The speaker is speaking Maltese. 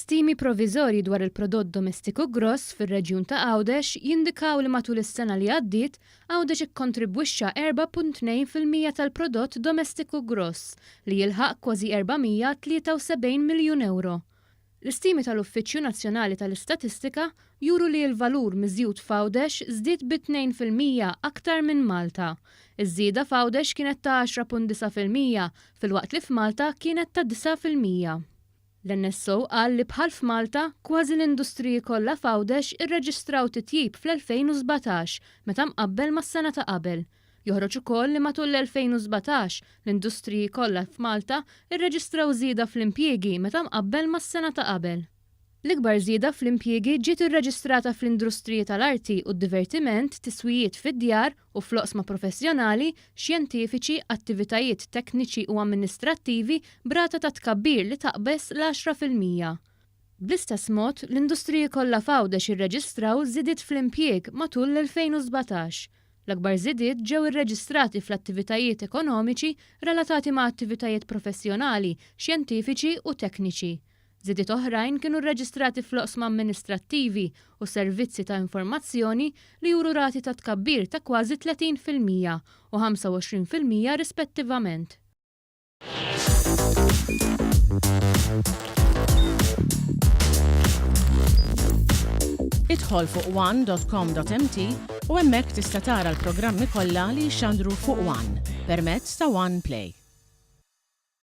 Stimi proviżorji dwar il-prodott domestiku gross fir-reġjun ta' Għawdex jindikaw li matul is-sena li għaddiet, Għawdex ikkontribwixxa 4.2% tal-prodott domestiku gross, li jilħaq kważi 473 miljun ewro. L-istimi tal-Uffiċċju Nazzjonali tal-Istatistika juru li l-valur miżjud f'Għawdex żdied bi 2% aktar minn Malta. Iż-żieda f'Għawdex kienet ta' 10.9% filwaqt li f'Malta kienet ta' 9%. L-NSO qal li bħal f'Malta, kważi l-industriji kollha f'Għawdex irreġistraw titjib fl-2017 meta mqabbel mas-sena ta' qabel. Joħroġ ukoll li matul l-2017, l-industriji kollha f'Malta rreġistraw żieda fl-impjiegi meta mqabbel mas-sena ta' qabel. L-ikbar żieda fl-impjiegi ġiet irreġistrata fl-indrustriji tal-arti u d-divertiment, tiswijiet fid-djar u fl-oqsma professjonali, xjentifiċi, attivitajiet tekniċi u amministrattivi b'rata ta' tkabbir li taqbeż l-10%. Bl-istess mod, l-industriji kollha f'Għawdex irreġistraw żidiet fl-impjieg matul l-2017. L-akbar żidiet ġew irreġistrati fl-attivitajiet ekonomiċi relatati ma' attivitajiet professjonali, xjentifiċi u tekniċi. Żidiet oħrajn kienu rreġistrati fl-oqsma amministrattivi u servizzi ta' informazzjoni li juru rati ta' tkabbir ta' kważi 30% u 25% rispettivament. Idħol fuq one.com.mt u hemmhekk tista' tara l-programmi kollha li jixxandru fuq One permezz ta' One Play.